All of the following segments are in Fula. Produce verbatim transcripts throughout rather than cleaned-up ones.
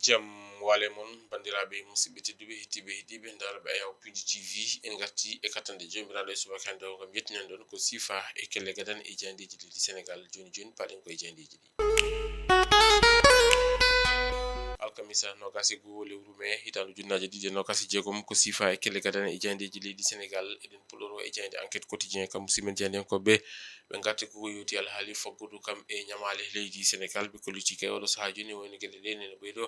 Jam wale mon, banndiraaɓe musidɓe tedduɓe, heɗtiiɓe, heɗtiiɓe ndaarɓe Ayaw Pinndi T V. En ngarti e kattanɗe Joomiraaɗo e subaka hannde o ngam yettinan ɗon ko siifa e kelle gadane e jaayndeeji leydi Senegaal. Jooni jooni, paaɗen ko e jaayndeeji ɗi. Alkamisa noogaas e goo lewru mee hitaande ujunnaaje ɗiɗi e noogaas e jeegom, ko siifa e kelle gadane e jaayndeeji leydi Senegaal. Eɗen puɗɗoroo e jaaynde Enquête Quotidien, kam musidɓe men jaayndiyankooɓe. Ɓe ngarti ko yowitii alhaali faggudu kam e ñamaale leydi Senegaal. Ɓe kolliti kay oɗo sahaa jooni woni geɗe ɗe nene ɓeydo,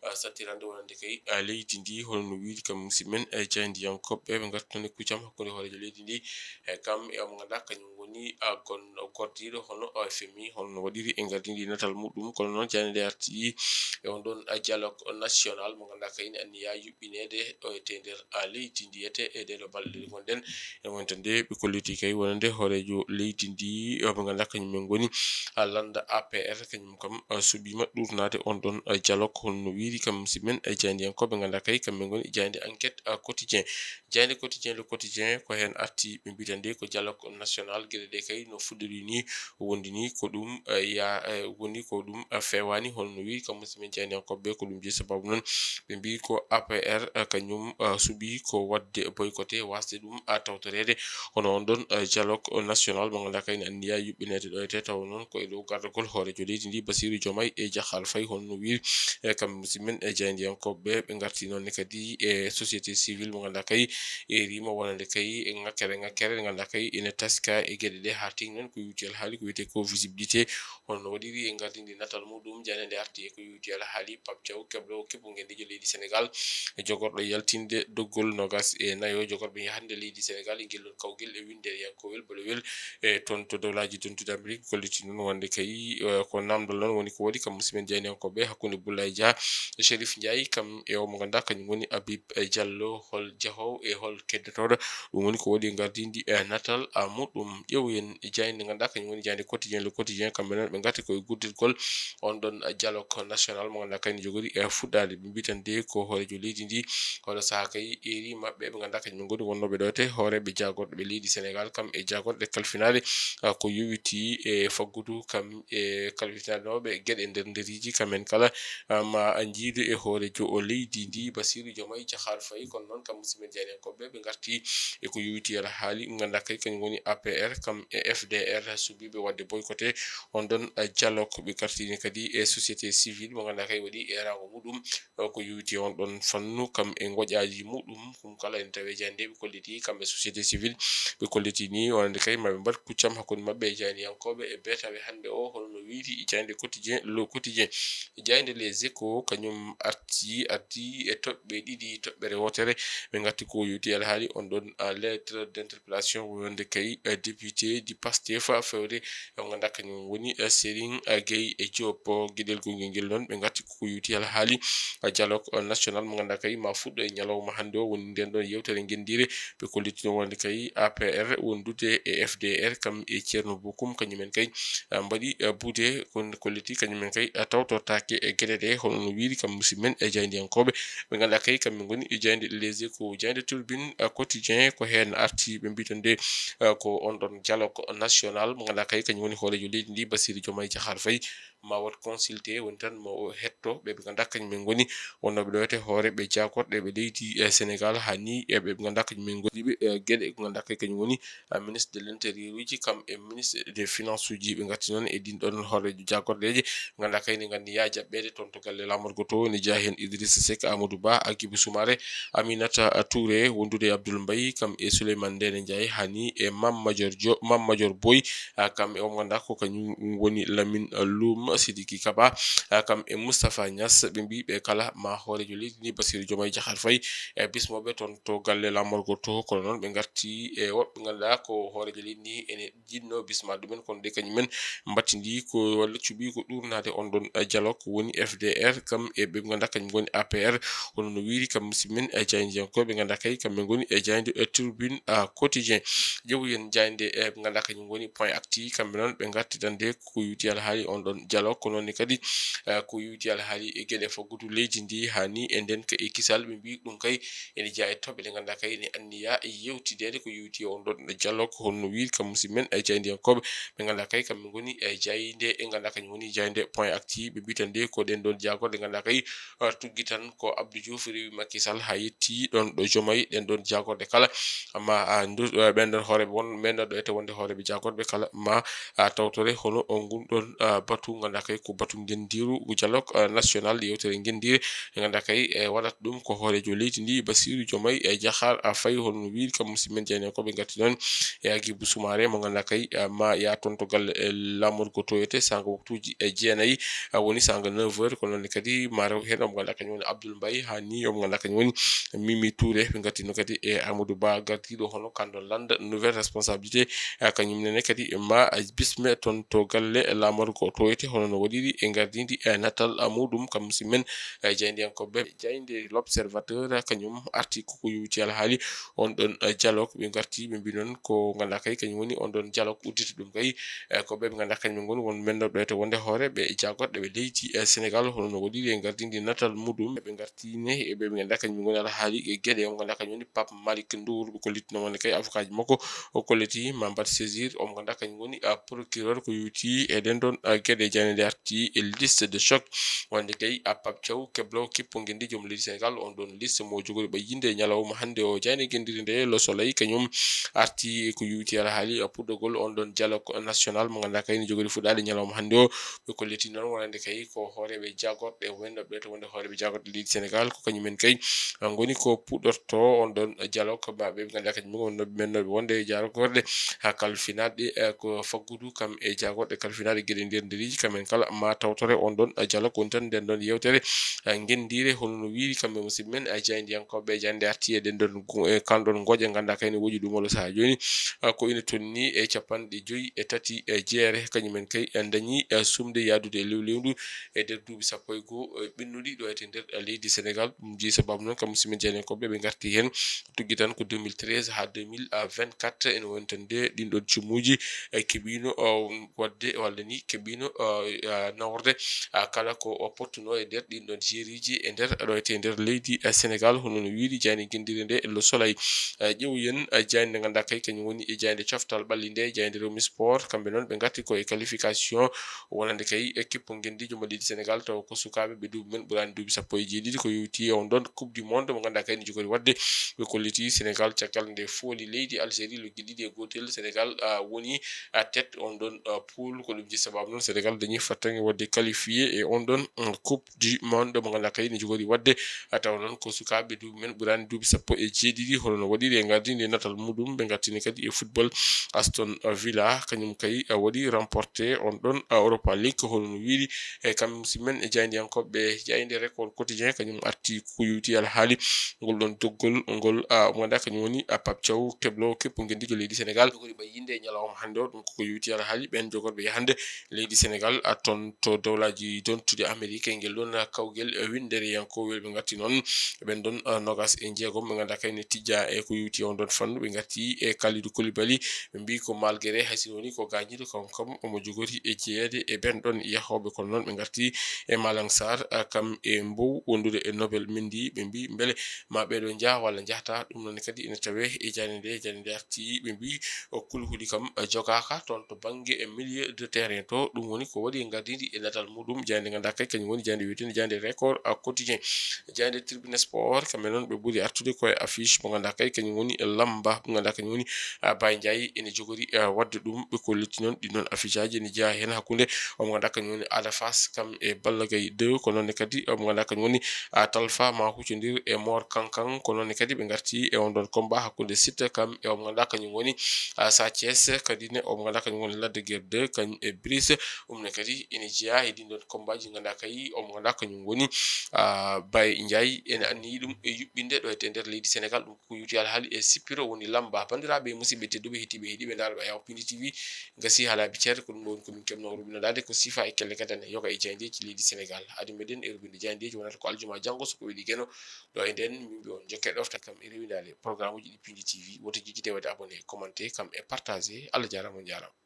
ah, sattirande wonande kay, ah, leydi ndi, hono no wiiri kam musidɓe men, eh, jaayndiyankooɓe. Ɓe ngarti toon e kuccam hakkunde hooreejo leydi ndi, eh, kam e omo ngannduɗaa kañum woni, ah, gon-, gordiiɗo hono O F M I, hono no waɗiri e ngardi ndi natal muɗum. Kono noon jaaynde nde arti e on ɗon, ah, dialogue national mo ngannduɗaa kay ne anniya yuɓɓineede o e te nder, ah, leydi ndi ete e ɗee ɗo balɗe ɗe ngonɗen. E wonta nde ɓe kolliti kay wonande hooreejo leydi ndi, o ɓe ngannduɗaa kañum en ngoni, ah, lannda A P R, kañum kam, ah, suɓiima ɗuurnaade on ɗon, ah, dialogue, hono no wiiri kam musidɓe men, eh, jaayndiyankooɓe ngannduɗaa kay kamɓe ngoni jaaynde Enquête, ah, Quotidien. Jaaynde Quotidien, Le Quotidien, ko heen arti ɓe mbiyata nde ko dialogue national, geɗe ɗe kay no fuɗɗori ni, wondi ni ko ɗum, eh, ya, eh, woni ko ɗum, eh, feewaani, hono no wiiri kam musidɓe men jaayndiyankooɓe ɓe, ko ɗum jeyi sababu noon ɓe mbiyi ko A P R, eh, kañum, eh, suɓi ko waɗde boycotté, waasde ɗum, eh, tawtoreede. Hono on ɗon, eh, dialogue national mo ngannduɗaa kay ne anniya yuɓɓineede ɗo e te, tawa noon ko e dow gardagol hooreejo leydi ndi, Bassirou Diomaye e Diakhar Faye, hono no wiiri, eh, kamɓe musidɓe men, eh, jaayndiyankooɓe ɓe, ɓe ngarti noon ne kadi e société civile mo ngannduɗaa kay e rima wonande kay e ŋakkere ŋakkere nde ngannduɗaa kay ene taska e geɗe ɗe haa tigi noon ko yowitii alhaali ko wiyetee ko visibilité. Hono no waɗiri e ngardi ndi natal muɗum, jaaynde nde arti e ko yowitii alhaali Pape Thiaw, kebloowo kebgol ngenndiijo leydi Senegaal, e jogorɗo yaltinde doggol noogaas e nayo, jogorɓe yahande leydi Senegaal e ngel ɗon kawgel e winndereyankoowel bolowel, e toon to Dowlaaji Dentuɗi Amerik. Kolliti noon wonande kay, eh, ko naamndal noon woni ko waɗi kam musidɓe men jaayndiyankooɓe hakkunde Boulaye Dia e Chérif Ndiaye, kam e o mo ngannduɗaa kañum woni Habib, eh, Diallo, hol jahoowo e hol keddotooɗo. Ɗum woni ko waɗi ngardi ndi, eh, natal, ah, muɗum. Ƴeewoyen jaaynde nde ngannduɗaa kañum woni jaaynde Quotidien, Le Quotidien, kamɓe noon ɓe ngarti ko e guddirgol on ɗon, eh, dialogue national mo ngannduɗaa kay ne jogori, eh, fuɗɗaade. Ɓe mbiyi tan de ko hooreejo leydi ndi, oɗo sahaa kay eri maɓɓe ɓe ngannduɗaa kañum ngoni wonnooɓe ɗo te hooreeɓe jaagorɓe leydi Senegaal, kam e jaagorɗe kalfinaaɗe, ah, ko yowitii e faggudu kam e kalfinanooɓe geɗe nder nderiiji, kam en kala, ah, ma njiidu e hooreejo o leydi ndi, Bassirou Diomaye Diakhar Faye. Kono noon kam musidɓe men jaayndiyankooɓe ɓe ngarti e ko yowitii alhaali ngannduɗaa kay kañum woni A P R, kam e F D R suɓiiɓe waɗde boycotté on ɗon, eh, dialogue. Ɓe ngartini kadi e société civile mo ngannduɗaa kay waɗi eeraango muɗum, eh, ko yowitii on ɗon fannu kam e ngoƴaaji muɗum. Ɗum kala ene tawee jaaynde ɓe kolliti kam e société civile. Ɓe kolliti ni wonande kay maɓe mbaɗ kuccam hakkunde maɓɓe e jaayndiyankooɓe e beetawe hannde o, hono no wiiri e jaaynde Quotidien, Le Quotidien. Jaaynde Les Échos kañum arti, arti e toɓɓe ɗiɗi, toɓɓere wootere. Ɓe ngarti ko yowitii alhaali on ɗon, ah, lettre d'interpellation wonande kay, eh, député du Pastef fewde e mo ngannduɗaa kañum woni, eh, Serigne, eh, Gueye e Diop. Geɗel gongel ngel noon ɓe ngarti ko yowitii alhaali, eh, dialogue, eh, national mo ngannduɗaa kay ma fuɗɗo e ñalawma hannde o, woni nden ɗon yewtere ngenndiire. Ɓe kolliti noon wonande kay A P R wondude e F D R kam e Thierno Bocoum, kañum en kay, eh, mbaɗi, eh, buude, kon kolliti kañum en kay, eh, tawtortaake e geɗe ɗe, hono no wiiri kam musidɓe men e jaayndiyankooɓe ɓe ngannduɗaa kay kamɓe ngoni e jaaynde Les Échos. Jaaynde Tribune, eh, Quotidien ko heen arti, ɓe mbiyi tan de, eh, ko on ɗon dialogue national mo ngannduɗaa kay kañum woni hooreejo leydi ndi, Bassirou Diomaye Diakhar Faye, ma waɗ consulté, woni tan mo o hetto ɓe ɓe ngannduɗaa kañum en ngoni wonnooɓe ɗo te hooreeɓe jaagorɗe ɓe leydi, eh, Senegaal, haa ni e ɓe ɓe ngannduɗaa kañum en ngoni ɓe, eh, geɗe ko ngannduɗaa kay kañum woni, eh, ministre de l'intérieur uji kam e ministre des finances uji. Ɓe ngarti noon e ɗin ɗon hooreejo jaagorɗeeje ngannduɗaa kay ne nganndi yaa jaɓɓeede toon to galle laamorgo to, ne jeyaa heen Idrissa Seck, Amadou Ba, Hadjibou Soumaré, Aminata Touré, wondude e Abdoul Mbaye, kam e Souleymane Ndéné Ndiaye, haa ni e Mame Madior Dio-, Mame Madior Boye, ah, kam e o mo ngannduɗaa ko kañum woni Lamine, ah, Loum, Sidiki Kaba, ah, kam e Moustapha Niass. Ɓe mbiyi ɓe kala ma hooreejo leydi ndi, Bassirou Diomaye Diakhar Faye, e bismooɓe toon to galle laamorgo to. Kono noon ɓe ngarti e woɓɓe ngannduɗaa ko hooreejo leydi ndi ene jiɗno bismaade ɗumen, kono de kañum en mbattindi ko walla cuɓi ko ɗuurnaade on ɗon, eh, dialogue woni F D R, kam e ɓe ngannduɗaa kañum ngoni A P R. Hono no wiiri kam musidɓe men, eh, jaayndiyankooɓe ngannduɗaa kay kamɓe ngoni e jaaynde, eh, Tribune, ah, Quotidien. Ƴeewoyen jaaynde, eh, ɓe ngannduɗaa kañum ngoni Point Actu, kamɓe noon ɓe ngarti tan de ko yowitii alhaali on ɗon dialogue, ko noon ne kadi, eh, ko yowti alhaali e geɗe faggudu leydi ndi haa ni e nden ka e kisal. Ɓe mbi ɗum kay ene jeyaa e toɓɓe ɗe ngannduɗaa kay ene anniya e yewtideede ko yowti e on ɗon dialogue, hono no wiiri kam musidɓe men, eh, jaayndiyankooɓe ɓe ngannduɗaa kay kamɓe ngoni, eh, jaaynde e ngannduɗaa kañum woni jaaynde Point Actu. Ɓe mbi tan de ko ɗen ɗon jaagorɗe ngannduɗaa kay, eh, tuggi tan ko Abdou Diouf rewi Macky Sall haa yetti ɗon ɗo jomay ɗen ɗon jaagorɗe kala. Amma, ah, ndu-, eh, ɓen ɗon hooreeɓe won, men ɗo ete wonde hooreeɓe jaagorɓe kala ma, ah, tawtore hono on ngun ɗon, ah, batu ngannduɗaa kay ko batu ngenndiiru dialogue, ah, national yewtere ngenndiire. Ɓe ngannduɗaa kay, eh, waɗata ɗum ko hooreejo leydi ndi, Bassirou Diomaye, eh, Diakhar, ah, Faye, hono no wiiri kam musidɓe men jaayndiyankooɓe ngarti noon e Agibou Soumaré mo ngannduɗaa kay, ah, ma yaa toon to galle, eh, laamorgo toyete sanga waktuuji, eh, jeenayi, ah, woni sanga neuf heures. Ko noon ne kadi ma rew heen omo ngannduɗaa kañum woni Abdoul Mbaye, haa ni omo ngannduɗaa kañum woni Mimi Touré. Ɓe ngarti noon kadi e Amadou Ba gardiiɗo hono kanndo lannda nouvelle responsabilité, ah, kañum nene kadi ma bisme toon to galle laamorgo toyete hono no waɗiri e ngardiindi e natal, ah, muɗum kam musidɓe men, eh, jaayndiyankooɓe. Jaaynde L'Observateur, ah, kañum arti koko yowti alhaali on ɗon, eh, dialogue. Ɓe ngarti ɓe mbi noon ko ngannduɗaa kay kañum woni on ɗon dialogue udditi ɗum kay, eh, ko ɓe ɓe ngannduɗaa kañum ngoni won men ɗo ɗo to wonde hooreeɓe e jaagorɗe ɓe leydi, eh, Sénégal hono no waɗiri e ngardiindi natal muɗum. Ɓe ngarti ne e ɓe ɓe ngannduɗaa kañum ngoni alhaali e geɗe on ngannduɗaa kañum woni Pape Malick Ndour. Ɓe kollitino wonde kay avocatji makko o kolliti ma mbaɗ saisir omo ngannduɗaa kañum woni, ah, procureur ko yowti e ɗen ɗon, ah, geɗe. Jaaynde nde arti e liste de choc wonde kay, ah, Pape Thiaw Keblo kippo ngenndi joom leydi Sénégal on ɗon liste mo jogori ɓayyinde e ñalawma hannde o. Jaaynde ngenndiri nde Le Soleil kañum arti ko yowti alhaali, ah, puɗɗogol on ɗon dialogue national mo ngannduɗaa kay ne jogori fuɗɗaade ñalawma hannde o. Ɓe kolliti noon wonande kay ko hooreeɓe jaagorɗe wonnoɓe to wonde hooreeɓe jaagorɗe leydi Sénégal ko kañumen kay, ah, ngoni ko puɗɗorto on ɗon dialogue maɓɓe ɓe ngannduɗaa kañum wonnoɓe men noɓe wonde jaagorɗe, ah, kalfinaaɗe, eh, ko faggudu kam e jaagorɗe kalfinaaɗe geɗe nder nderiiji kamen kala ma tawtore on ɗon, ah, dialogue woni tan nden ɗon yewtere, ah, ngenndiire hono no wiiri kamɓe musidɓe men, ah, jaayndiyankooɓe jaaynde arti e ɗen ɗon gu-, e kan ɗon ngoƴe ngannduɗaa kay ne woƴi ɗum oɗo sahaa jooni, ah, ko ina tolni e capanɗe joyi e tati e jeere kañumen kay, ah, dañi, ah, sumde yaadude e lewlewndu e nder duuɓi sappo e goo, eh, ɓennuɗi ɗo ete nder, eh, leydi Sénégal. Ɗum jeyi sababu noon kam musidɓe jaayndiyankooɓe ɓe ngarti heen tuggi tan ko deux mille treize haa deux mille vingt-quatre ene woni tan nde ɗin ɗon cumuuji, eh, keɓiino, oh, waɗde walla ni keɓiino, oh, ah, naworde, ah, kala ko o pottuno e nder ɗin ɗon jeeriiji e nder ɗo ete nder leydi, eh, Sénégal hono no wiiri jaaynde ngenndire nde Le Soleil. Eh, ƴeewen, eh, jaaynde nde ngannduɗaa kay kañum woni e jaaynde coftal ɓalli nde, jaaynde Rewmi Sport, kamɓe noon ɓe ngarti ko e qualification wonande kay e kippo ngenndiijo mo leydi Sénégal, tawa ko sukaaɓe ɓe duuɓi men ɓuraani duuɓi sappo e jeeɗiɗi, ko yowti e on ɗon Coupe du Monde mo ngannduɗaa kay ne jogori waɗde. Ɓe kolliti Sénégal caggal nde fooli leydi Algérie loggi ɗiɗi e gootel, Sénégal, ah, woni, ah, tête on ɗon, ah, pool. Ko ɗum jeyi sababu noon Sénégal dañi fattange waɗde qualifié e on ɗon, mm, Coupe du Monde mo ngannduɗaa kay ne jogori waɗde. Ah, tawa noon ko sukaaɓe duuɓi men ɓuraani duuɓi sappo e jeeɗiɗi, hono no waɗiri e ngardiinde natal muɗum. Ɓe ngartini kadi e football Aston Villa, kañum kay, ah, waɗi remporté on ɗon, ah, Europa League, hono no wiiri e kam si men e jaayndiyankooɓe jaaynde Record Quotidien, kañum arti ko yowti alhaali ngol ɗon doggol ngol, ah, mo ngannduɗaa kañum woni, ah, Pape Thiaw Keblo kippo ngenndiijo leydi Sénégal. Jogori ɓayyinde e ñalawma hannde o, ɗum koko yowti alhaali ɓeen jogorɓe yahande leydi Sénégal, ah, toon to dowlaaji dontuɗi Amerik, e ngel ɗon, ah, kawgel, eh, winndere yankoowel. Ɓe ngarti noon ɓen ɗon, ah, nogas e jeegom ɓe ngannduɗaa kay ne tijja e ko yowti e on ɗon fannu. Ɓe ngarti e Kalidou Koulibaly, ɓe mbi ko malgré hay si woni ko gaañiiɗo, kam kam omo jogori e jeyeede e ɓen ɗon yahooɓe, kono noon ɓe ngarti e Malang Sarr, ah, kam e Mbow wondude e Nobel Mendy, ɓe mbi mbele ma ɓeeɗo njaha walla njahta. Ɗum noon kadi ina tawe e jaaynde nde, jaaynde nde arti ɓe mbi o Kulhuli kam, eh, jogaaka toon to bannge e milieu de terrain to. Ɗum woni ko waɗi e ngardiindi e natal muɗum, jaaynde ngannduɗaa kay kañum woni jaaynde wiyetende jaaynde Record, ah, Quotidien. Jaaynde Tribune Sport, kamɓe noon ɓe ɓuri artude ko e affiche mo ngannduɗaa kay kañum woni lamba, mo ngannduɗaa kañum woni, ah, Baye Ndiaye ene jogori, ah, waɗde ɗum. Ɓe kolliti noon ɗin ɗon affiche aji ene jeyaa heen hakkunde omo ngannduɗaa kañum woni Ada Fass kam e Balla Gaye deux, ko noon ne kadi omo ngannduɗaa kañum woni, ah, Talfa ma huccondir e Mor Kankan, ko noon ne kadi ɓe ngarti e on ɗon combat hakkunde Siteu kam e omo ngannduɗaa kañum woni, ah, Sa Thiès, kadi ne omo ngannduɗaa kañum woni Lac de Guiers deux kañum e Brice. Ɗum ne kadi ene jeyaa e ɗin ɗon combat ji ngannduɗaa kay omo ngannduɗaa kañum woni, ah, Baye Ndiaye ene anniyi ɗum e yuɓɓinde ɗo e nder leydi Sénégal. Ɗum ko yowti alhaali e sippiro woni lamba. Banndiraaɓe e musidɓe tedduɓe heɗiiɓe heɗiiɓe ndaarɓe Ayaw Pindi T V, gasi haalaaɓe ceerɗe, ko ɗum ɗo woni ko min keɓnoo rubinanaade ko siifa e kelle gadane yoga e jaayndeeji leydi Sénégal. Adi meɗen e rubinde jaayndeeji wonata ko aljuma janngo so ko weli Geno ɗo e nden. Min mbi on jokke ɗofta kam e rewindaale programme uji ɗi Pindi T V. Woto jejjite waɗde abonné, commenté kam e partagé. Allah jaaraama, on jaaraama.